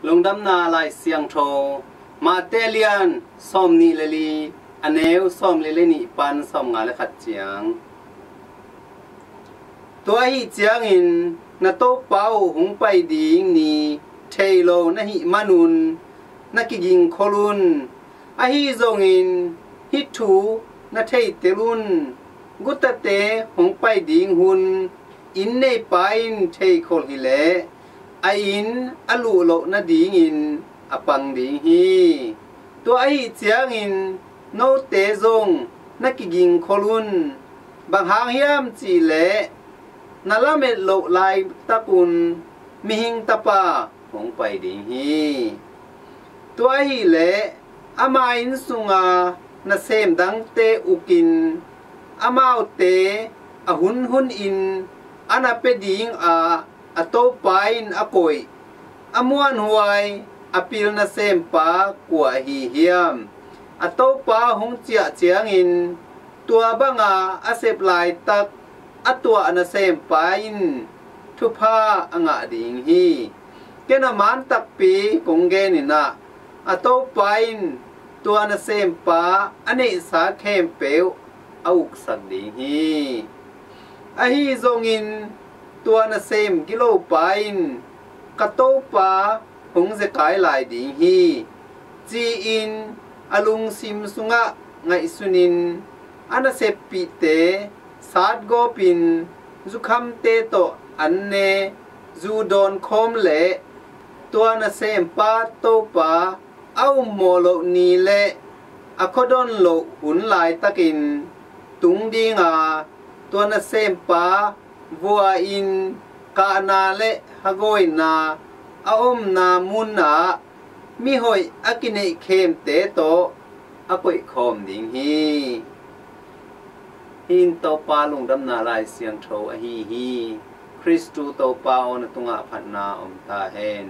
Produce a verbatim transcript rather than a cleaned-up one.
Lungdamna Lai Siangtho, Mate lian sawmnih le li, a neu sawmli le nih pan sawmnga le khat ciang. Tua ahih ciangin na Topa uh hong pai ding ni thei lo na hih manun na kigingkhol un. Ahi zongin hih thu na theitel un: gutate hong pai ding hun inn neipa in theikhol hileh a inn a luh loh nadingin a pang ding hi. Tua ahih ciangin note zong na kigingkhol un. Bang hang hiam cihleh na lamet loh laitakun Mihing Tapa hong pai ding hi. Tua ahileh ama inn sunga nasem dangte ukin amaute a hunhunin a na pia dinga a topa in a koih, a muanhuai a pil nasempa kua ahi hiam? A topa hong ciah ciangin tua banga a sep laitak a tuah nasempa in thupha a ngah ding hi. Ken a man takpi kong genin ah, a topa in tua nasempa a neihsa khempeuh a uksak ding hi. Ahi zongin tua nasem gilopa in, ka topa hong zekai lai ding hi, ci-in a lungsim sungah ngaihsunin a naseppihte satgawpin zukhamte tawh an ne, zu dawn khawm leh tua nasempa topa a ummawh loh ni le a khuadon loh hun laitakin tung dinga, tua nasempa vua-in kahna le hagawina a omna munah mihoih a kineih khemte tawh a koihkhawm ding hi. Hih in Topa Lungdamna Lai Siangtho ahi hi. Khristu Topa aw, na tungah phatna om ta hen.